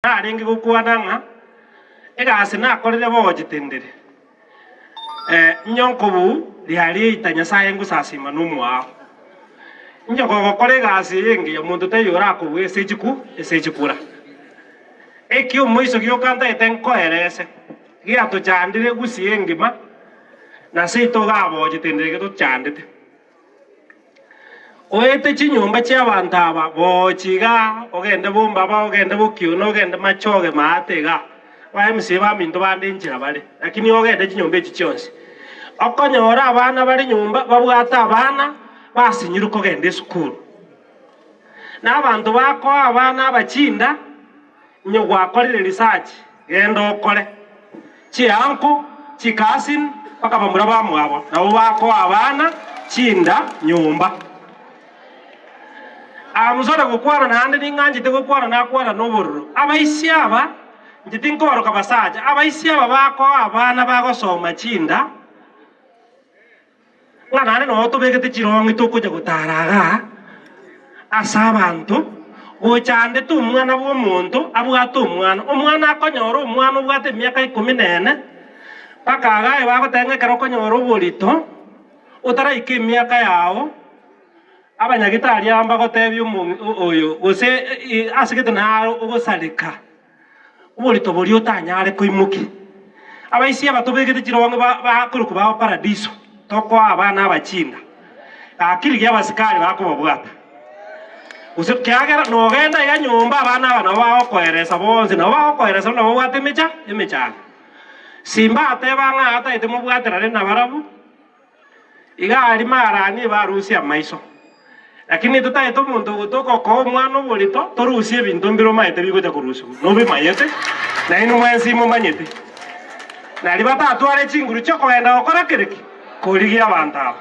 Narenge gokwana ng'a egasi nakorire bogochitendere, inye nkobuu riaria eita Nyasae ngosasima nomoao. Inche kogokora egasi eye engiya monto taiyo orakobue ase chiku ase chikura. Eki omoiso gioka ntaete nkoerese, giatochandire gusii engima, na seito iga abochitendere getochandete. Oete chinyomba chi'abanto aba gochi iga, ogende bombaba, ogende bokiona, ogende machoge maate iga. Aba MCA baminto bande inchera bare, lakini ogende chinyomba echi chionsi. Okonyora abana bare nyomba babwate abana basinyirwe kogenda esukuru. Na abanto bakoa abana aba chinda, Onye gwakorire research, genda okore. Chi'uncle, chi'cousin, mpaka bamura bamwabo nabo bakoa abana chinda nyomba. I'm sorry gokwana naende ning'anchete gokwana nakwana nobororo. Abaisia aba, inche tinkobaroka basacha, abaisia aba bakoa abana bagosoma chinda, Ng'a naende noo tobegete chirong'i tokocha gotaara igaa ase abanto, gochandete omwana bw'omonto abwate omwana. Omwana akonyora omwana obwate emiaka ikomi na ene, mpaka iga aye bagoteba ng'a ekero okonyora oborito, otaraika emiaka yao, abanyagitari aba mbagotebie omong'i oyo gose ase gete naro ogosareka. Oborito boria otanyare koimokia. Abaisia aba tobegete chirong'i bakorokwa bao paradiso, tokoa abana abachinda. Gaki rigia abasikari bakobabwata. Gose kiagera nogenda iga nyomba abana aba nabo bagokoeresa bonsi, nabo bagokoeresa buna babwate emecha emechando. Simba ateba ng'a ataete mobwaterane nabarabwo. Iga aria marani barusie amaiso. Lakini totaete omonto ogotoka okoa omwana oborito, torusie ebinto mbire omaete bigocha korusigwa, nobimanyete, nainwe mwensi momanyete. Nario batatware chinguru chi'okogenda gokora kere ki? Korigia abanto aba.